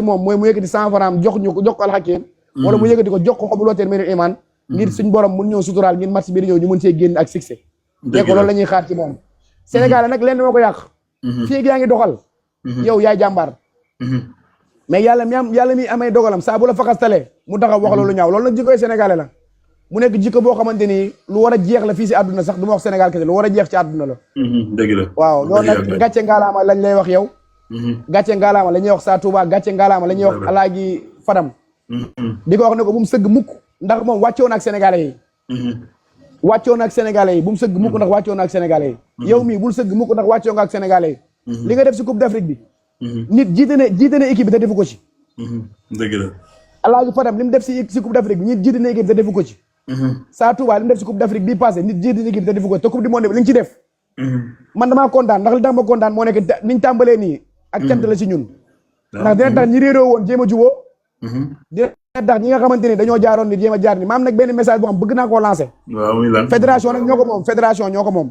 moom mooy mu yëkkati 100 francs jox ko alxakim wala mu yëkkati ko jox ko xobul wooteel mel iman ngir suñ borom mun ñëw suturaal ngir match bi di ñëw ñu mën see génn ak succès te ko loolu la ñuy xaar ci moom Sénégal nag leen moo ko yàq fii yaa ngi doxal yow yaay jàmbaar mais yàlla mi amee dogalam saa bu la fakastalee mu taxaw wax loolu ñaaw loolu nag jikkoy sénégalais la mu nekk jikko boo xamante ni lu war a jeex la fii si àdduna sax du ma wax Sénégal kese lu war a jeex ci àdduna la dëgg la waaw loolu nag gàcce ngaalaama lañ lay wax yow gàcce ngaalaama la ñuy wax saa Touba gàcce ngaalaama la ñuy wax alaaji Fadam di ko wax ne ko bu mu sëgg mukk ndax moom wàccoon ak sénégalais yi wàccoon ak sénégalais yi bu mu sëgg mukk ndax wàccoon ak sénégalais yi yow mii bul sëgg mukk ndax wàccoo nga ak sénégalais yi li nga def si coupe d'Afrique bi nit jiite na équipe bi te defu ko ci dëgg la alaaji Fadam li mu def si coupe d'Afrique bi nit jiite na équipe te defu ko ci saa Touba li mu def si coupe d'Afrique bii passé nit jiite na équipe te defu ko ci te coupe du monde bi li nga ci def man damaa kontaan ndax li tax ma kontaan moo nekk niñ tàmbalee nii ak cant la si ñun ndax dina tax ñi réeroo woon jéem a juboo dina tax ñi nga xamante ni dañoo jaaroon ni jéem a jaar ni maam nag benn message boo xam bëgg naa koo lancé fédération nag ñoo ko moom fédération ñoo ko moom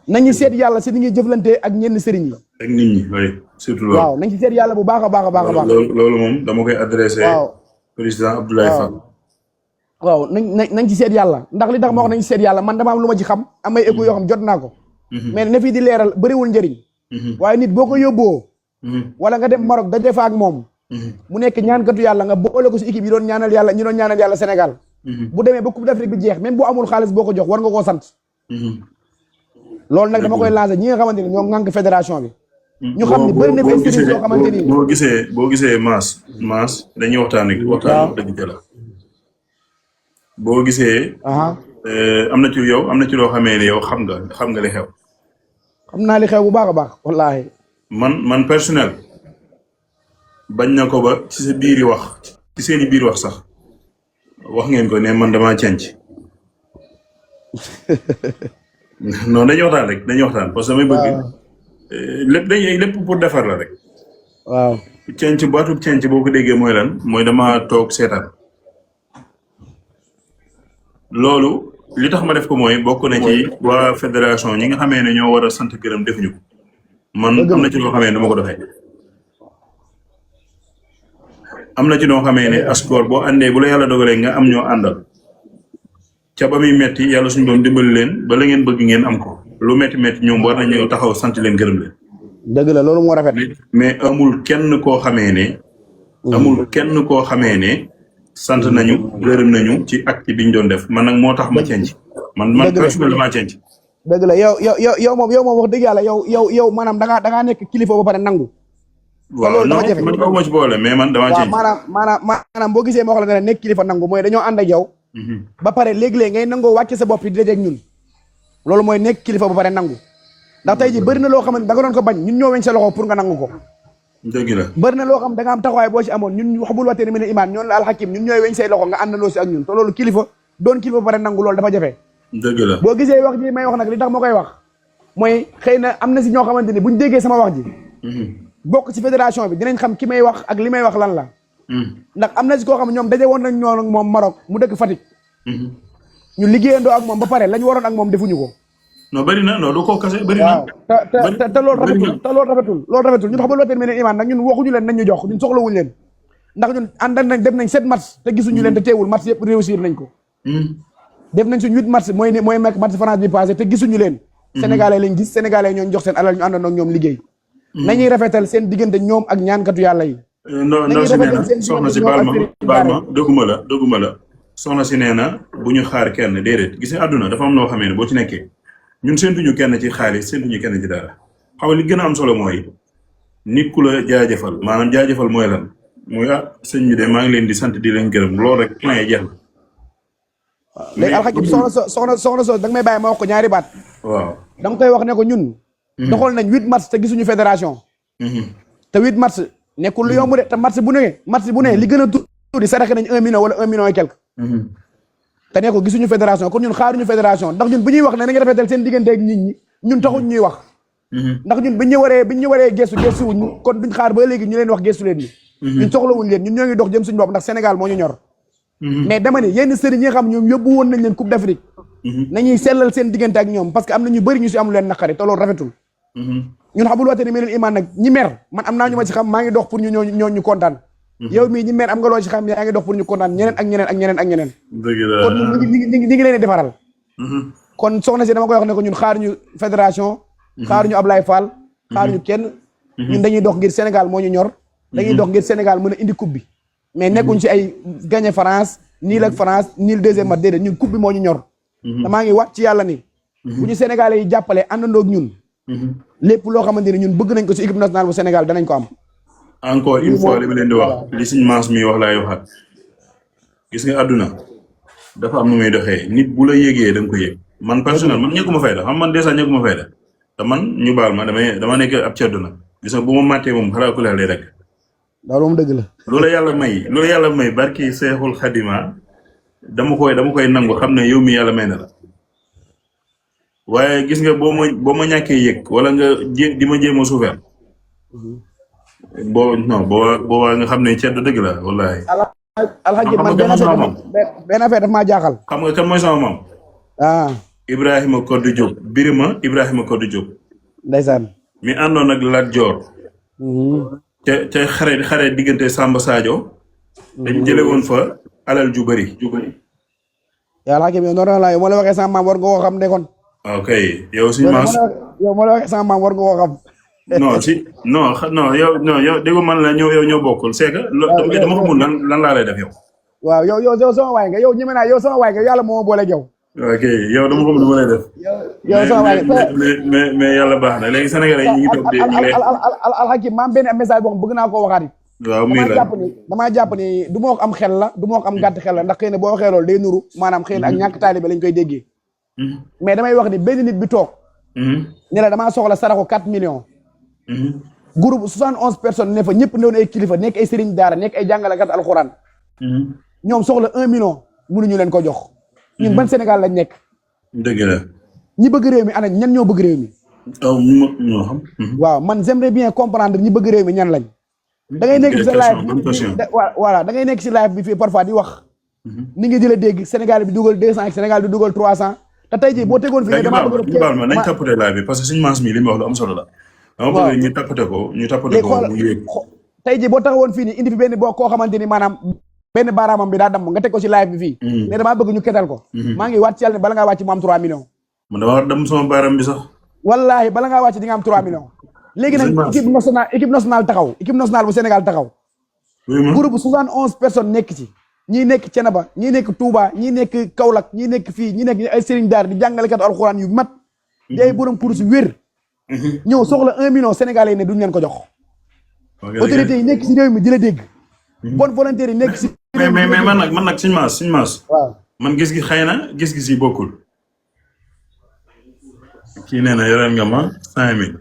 nañu seet yàlla si ni ñuy jëflante ak ñenn sëriñ yi ak nit ñi oui surtout loolu waaw nañ ci seet yàlla bu baax a baax a baax a baax loolu moom dama koy adressé président Abdoulaye Fall waaw nañ ci seet yàlla ndax li tax ma wax nañ ci seet yàlla man dama am lu ma ci xam amay écho yoo xam jot naa ko mais ne fii di leeral bëriwul njëriñ waaye nit boo ko yóbboo wala nga dem Maroc daje fa ak moom mu nekk ñaankatu yàlla nga boole ko si équipe yi doon ñaanal yàlla ñu doon ñaanal yàlla Sénégal bu demee ba coupe d'Afrique bi jeex même boo amul xaalis boo ko jox war nga koo sant loolu nag dama koy lancer ñi nga xamante ni ñoo ŋànk fédération bi ñu xam ni bëri na fay sëriñ yoo xamante ni boo gisee maas dañuy waxtaan dëgg la boo gisee am na ci loo xamee ne yow xam nga li xew xam naa li xew bu baax a baax wallaahi man personnel bañ na ko ba ci sa biir wax ci seeni biir wax sax wax ngeen ko ne man damaa cenc non dañuy waxtaan parce que damay bëgg lépp pour defar la rek waaw cenc baatub cenc boo ko déggee mooy lan mooy dama toog seetaan loolu li tax ma def ko mooy bokk na ci waa fédération ñi nga xamee ne ñoo war a sant gërëm defuñu ko man am na ci loo xamee ne dama ko doxee am na ci noo xamee ne asgoor boo àndee bu la yàlla dogalee nga am ñoo àndal ca ba muy metti yàlla suñu doon dimbali leen ba la ngeen bëgg ngeen am ko lu metti ñoom war nañu taxaw sant leen gërëm leen dëgg la loolu moo rafet mais amul kenn koo xamee ne sant nañu gërëm nañu ci acte bi ñu doon def man nag moo tax ma cenc man personnellement ma cenc dëgg la yow moom wax dëgg yàlla yow maanaam da ngaa nekk kilifa ba pare nangu waaw non man ko ma ci boole mais man damaa cenc maanaam boo gisee ma wax la ne nekk kilifa nangu mooy dañoo ànd ak yow ba pare léegi-léegi ngay nangoo wàcce sa bopp di dajeeg ñun loolu mooy nekk kilifa ba pare nangu ndax tey ji bëri na loo xam ne da nga doon ko bañ ñun ñoo weñ sa loxo pour nga nangu ko dëgg la bëri na loo xam da nga am taxawaay boo ci amoon ñun xamul watee ne mu ne imaan ñoonu la alxakim ñun ñooy weñ say loxo nga àndandoo si ak ñun te loolu kilifa doon kilifa ba pare nangu loolu dafa jafe dëgg la boo gisee wax ji may wax nag li tax ma koy wax mooy xëy na am na si ñoo xamante ni buñ déggee sama wax ji bokk ci fédération bi dinañ xam ki may wax ak li may wax lan la ndax am na si koo xam ne ñoom daje woon nañ ñoo ak moom Maroc mu dëkk Fatick ñu liggéeyandoo ak moom ba pare lañ waroon ak moom defuñu ko non bëri na non du ko kase bëri na te loolu rafetul ñun xam nga loo teen mel ne imaan nag ñun waxuñu leen nañ ñu jox ñun soxlawuñu leen ndax ñun ànd nañ def nañ 7 match te gisuñu leen te teewul match yëpp réussir nañ ko def nañ suñu 8 match mooy match France bi passé te gisuñu leen sénégalais lañ gis sénégalais ñoo jox seen alal ñu àndandoo ak ñoom liggéey nañuy rafetal seen diggante ñoom ak ñaankatu yàlla yi non si nee na soxna si baal ma dëgguma la soxna si nee na bu ñu xaar kenn déedéet gis nga àdduna dafa am noo xamee ne boo ci nekkee ñun séntuñu kenn ci xaalis séntuñu kenn ci dara xam nga li gën a am solo mooy nit ku la jaajëfal maanaam jaajëfal mooy lan mooy sëñ bi de maa ngi leen di sant di leen gërëm loolu rek point jeex na. léegi alxakim soxna soo da nga may bàyyi ma wax ko ñaari baat. waaw da nga koy wax ne ko ñun. doxal nañ 8 match te gisuñu fédération. te 8 match nekkul lu yomb de te match bu ne li gën a tuuti saraxe nañ 1 million wala 1 million et quelque. te ne ko gisuñu fédération kon ñun xaaruñu fédération ndax ñun bu ñuy wax ne nañu rafetal seen diggante ak nit ñi ñun taxuñ ñuy wax. ndax ñun biñ ñu waree gestu wuñ kon duñ xaar ba léegi ñu leen wax gestu leen ñi. ñun soxlawuñ leen ñun ñoo ngi dox jëm suñu bopp ndax Sénégal moo ñu ñor. mais dama ne yenn sëriñ yi nga xam ñoom yóbbu woon nañ leen Coupe d'Afrique. nañuy sellal seen diggante ak ñoom parce que am na ñu bëri ñu si amul leen naqari te loolu rafetul. ñun xamul wate ni meneen iman nag ñi mer man am naa ñu ma ci xam maa ngi dox pour ñu ñoo ñu kontaan yow mii ñi mer am nga loo ci xam yaa ngi dox pour ñu kontaan ñeneen ak ñeneen ak ñeneen ak ñeneen kon ñi ngi leen di defaral kon soxna si dama koy wax ne ko ñun xaaruñu fédération xaaruñu Ablaye Fall xaaruñu kenn ñun dañuy dox ngir Sénégal moo ñu ñor dañuy dox ngir Sénégal mën a indi coupe bi mais nekkuñ ci ay gagné France niil ak France niil deuxième match déedéet ñun coupe bi moo ñu ñor maa ngi wat ci yàlla ni bu ñu Sénégalais yi jàppale àndandoo ak ñun lépp loo xamante ni ñun bëgg nañ ko ci équipe nationale bu Sénégal danañ ko am encore une fois li ma leen di wax li suñ maas mi wax laay waxaat gis nga àdduna dafa am nu muy doxee nit bu la yëgee da nga ko yëg man personnel man ñëkkuma fayda xam man dèjà ñëkkuma fayda te man ñu baal ma dama nekk ab ceddu nag gis nga bu ma màttee moom xalaa ku lay rek loolu moom dëgg la loolu yàlla may barki Seexul Xadima dama koy nangu xam ne yow mi yàlla may na la waaye gis nga boo ma ñàkkee yëg wala nga di ma jéem a suufeel boo nga xam ne ceddu dëgg la wallahi alxaji man benn affaire daf maa jaaxal xam nga kan mooy sama maam Ibrahima Koddu Diop Birima Ibrahima Koddu Diop ndeysaan mi àndoon ak Lat Joor te xare diggante Samba Sadio dañ jële woon fa alal ju bëri yàlla xakim yow noonu la yow moo la waxee sama maam war nga koo xam ne kon ok yow suñu maas yow moo la waxee sama maam war nga koo xam yow dégg man la ñoo bokkul c'est que dama xamul lan laa lay def yow waaw yow sama waay nga yow ñeme naa yow sama waay nga yàlla moo boole yow ok yow dama xamul lu ma lay def yow sama waay mais yàlla baax na léegi Sénégalais yi ñu ngi toog di alxakim maam benn message boo xam bëgg naa koo waxaat it waaw muy la damaa jàpp ni du ma wax am xel la du ma wax am gàtt xel la ndax xëy na boo waxee loolu day nuru maanaam xëy na ak ñàkk taalibe lañ koy déggee mais damay wax ni benn nit bi toog ne la damaa soxla saraxu 4 millions groupe 71 personnes ne fa ñëpp newoon ay kilifa nekk ay sëriñ daara nekk ay jàngalekat alxuraan ñoom soxla 1 million mënuñu leen ko jox ñun ban Sénégal lañ nekk dëgg la ñi bëgg réew mi ana ñan ñoo bëgg réew mi ñoo xam waaw man j'aimerais bien comprendre ñi bëgg réew mi ñan lañ da ngay nekk ci sa live voilà da ngay nekk ci live bi fii parfois di wax ni ngi di la dégg Sénégal bi dugal 200 ak Sénégal bi dugal 300 te tey jii boo tegoon fii dama bëgg baal ma nañ tappate live bi parce que suñu maas mi li mu wax lu am solo la dama bëgg ñu tappate ko mu yéeg tey jii boo taxawoon fii ni indi fi benn boo koo xamante ni maanaam benn baaraamam bi daa damm nga teg ko ci live bi fii mais damaa bëgg ñu ketal ko maa ngi wàcc ci yàlla ne bala ngaa wàcc mu am 3 millions man dama war damm sama baaraam bi sax wallaahi bala ngaa wàcc di nga am 3 millions léegi nag équipe nationale taxaw équipe nationale bu Sénégal taxaw groupe 71 personnes nekk ci ñii nekk Thiénaba ñii nekk Touba ñii nekk Kaolack ñii nekk fii ñii nekk ay sëriñ daar di jàngalekat alxuraan yu mat di ay borom pour si wér ñëw soxla 1 million Sénégalais yi ne duñ leen ko jox autorités yi nekk si réew mi di la dégg bonne volonté yi nekk si mais man nag suñu maas waaw man gis-gis xëy na gis-gis yi bokkul kii nee na yoreel nga ma 5000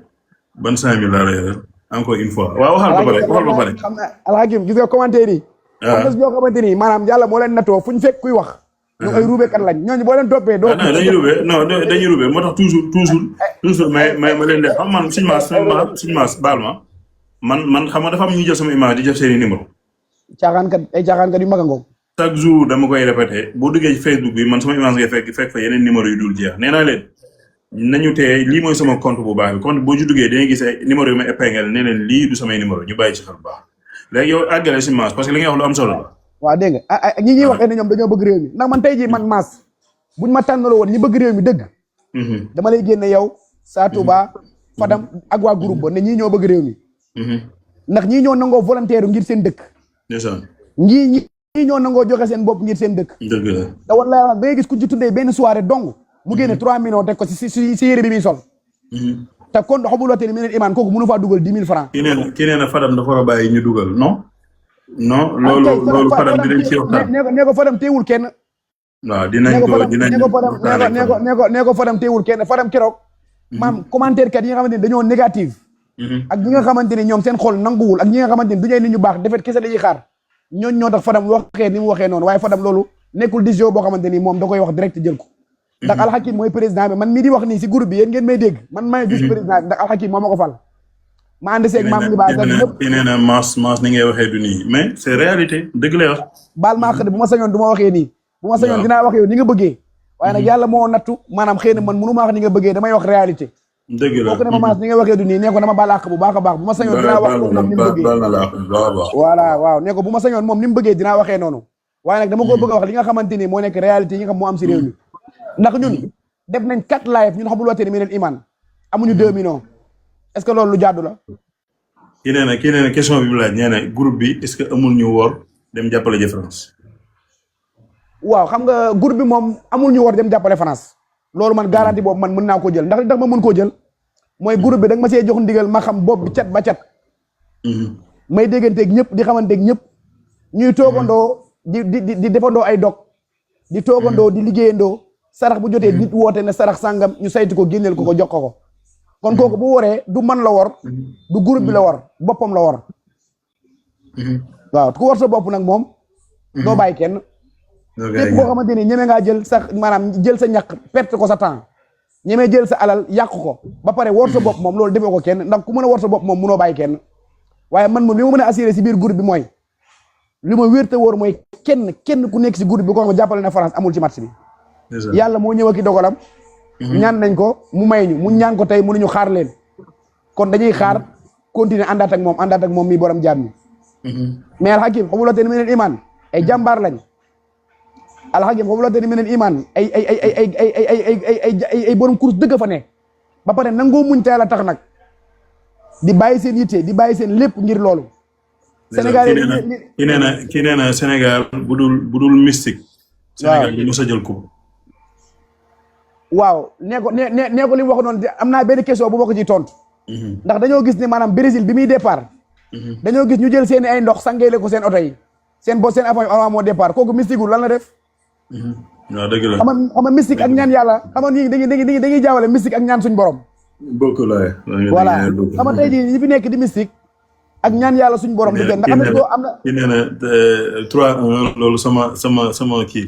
ban 5000 laa la yoreel encore une fois waaw waxal ba pare xam na alxakim gis nga commentaire yi am na ñoo xamante ni maanaam yàlla moo leen nattoo fu ñu fekk kuy wax ñu ay ruubekat lañ ñooñu boo leen toppee doo dañuy ruube moo tax toujours mais ma leen de xam man suñu maas baal ma man xam nga dafa am ñu jël sama image di def seeni numéro caaxaankat yu mag a ngoog chaque jour dama koy répété boo duggee ci Facebook bi man sama image ngay fekk fa yeneen numéro yu dul jeex nee naa leen nañu tee lii mooy sama compte bu baax bi compte boo ci duggee dangay gis ay numéro yu ma épingle ne leen lii du samay numéro ñu bàyyi ci xel bu baax léegi yow àggale si maas parce que li nga wax lu am solo la waaw dégg nga ñi ñuy waxee ne ñoom dañoo bëgg réew mi ndax man tey jii man maas buñ ma tànnaloo woon ñi bëgg réew mi dëgg dama lay génne yow Sa Touba Fadam ak waa groupe ba ne ñii ñoo bëgg réew mi ndax ñii ñoo nangoo volontaire ngir seen dëkk ñii ñoo nangoo joxe seen bopp ngir seen dëkk dëgg la da wala da ngay gis ku ci tuddee benn soirée dong mu génne 3 millions teg ko si yére bi muy sol te kon xamuloo te ni meneen imaan kooku mënu faa dugal 10 000 francs kii nee na Fadam dafa war a bàyyi ñu dugal non loolu Fadam dinañ ci waxtaan nee ko Fadam teewul kenn waaw dinañ ko Fadam teewul kenn Fadam keroog maam commentaire kat yi nga xamante ni dañoo négative ak ñi nga xamante ni ñoom seen xol nanguwul ak ñi nga xamante ni du ñuy nit ñu baax defet kese la ñuy xaar ñooñu ñoo tax Fadam waxee ni mu waxee noonu waaye Fadam loolu nekkul décision boo xamante ni moom da koy wax direct jël ko ndax alxakim mooy président bi man mii di wax nii si groupe bi yéen ngeen may dégg man maay vice président bi ndax alxakim moo ma ko fal ma ànd seeg maam li baa kii nee na maas ni ngay waxee du nii mais c'est réalité dëgg lay wax baal maa xëy bu ma sañoon du ma waxee nii bu ma sañoon dinaa wax yow ni nga bëggee waaye nag yàlla moo nattu maanaam xëy na man mënu maa wax ni nga bëggee damay wax réalité dëgg la kooku ne ma maas ni nga waxee du nii nee ko dama baal àq bu baax a baax bu ma sañoon dinaa wax moom ni mu bëggee baal na la àq bu baax a baax. voilà waaw nee ko bu ma sañoon moom ni mu bëggee dinaa waxee noonu waaye nag dama ko bëgg a wax li nga xamante ni moo nekk réalité yi nga xam moo am si réew mi ndax ñun def nañ 4 live ñun xamul wootee ni mi neen iman amuñu 2 millions est-ce que loolu lu jaadu la kii nee na question bi mu laaj nee na groupe bi est-ce que amul ñu woor dem jàppale ji France. waaw xam nga groupe bi moom amul ñu war dem jàppale France loolu man garantie boobu man mën naa ko jël ndax li tax ma mën koo jël mooy groupe bi da nga ma see jox ndigal ma xam bopp bi cat ba cat may dégganteeg ñëpp di xamanteeg ñëpp ñuy toogandoo di defandoo ay dog di toogandoo di liggéeyandoo sarax bu jotee nit woote ne sarax sàngam ñu saytu ko génneel ko jox ko kon kooku bu waree du man la war du groupe bi la war boppam la war waaw ku war sa bopp nag moom doo bàyyi kenn képp koo xamante ni ñeme ngaa jël sax maanaam jël sa ñàkk perte ko sa temps ñeme jël sa alal yàq ko ba pare war sa bopp moom loolu defee ko kenn ndax ku mën a war sa bopp moom mënoo bàyyi kenn waaye man moom li ma mën a assuré si biir groupe bi mooy li ma wér te wóor mooy kenn ku nekk si groupe bi ko xam jàppale na France amul ci match bi yàlla moo ñëw ak i dogalam ñaan nañ ko mu may ñu mu ñaan ko tey mënuñu xaar leen kon dañuy xaar continuer àndaat ak moom mi borom jaam ñi mais alxakim xamuloo te ni meneen iman ay jàmbaar lañ alxakim xamuloo te ni meneen iman ay borom course dëgg fa ne ba pare nangoo muñ te yàlla tax nag di bàyyi seen yitte di bàyyi seen lépp ngir loolu Sénégal kii nee na Sénégal bu dul mystique Sénégal bi mos a jël coupe waaw nee ko li mu wax noonu am naa benn question bu ma ko ciy tontu ndax dañoo gis ne maanaam Brésil bi muy départ dañoo gis ñu jël seen ay ndox sangeele ko seen oto yi seen avant moo départ kooku mystique gu lan la def waaw dëgg la xam nga mystique ak ñaan yàlla xam nga ñi dañuy jaawale mystique ak ñaan suñ borom bokk la voilà xam nga tey jii ñi fi nekk di mystique ak ñaan yàlla suñ borom du benn ndax am na kii nee na 3-1 loolu sama kii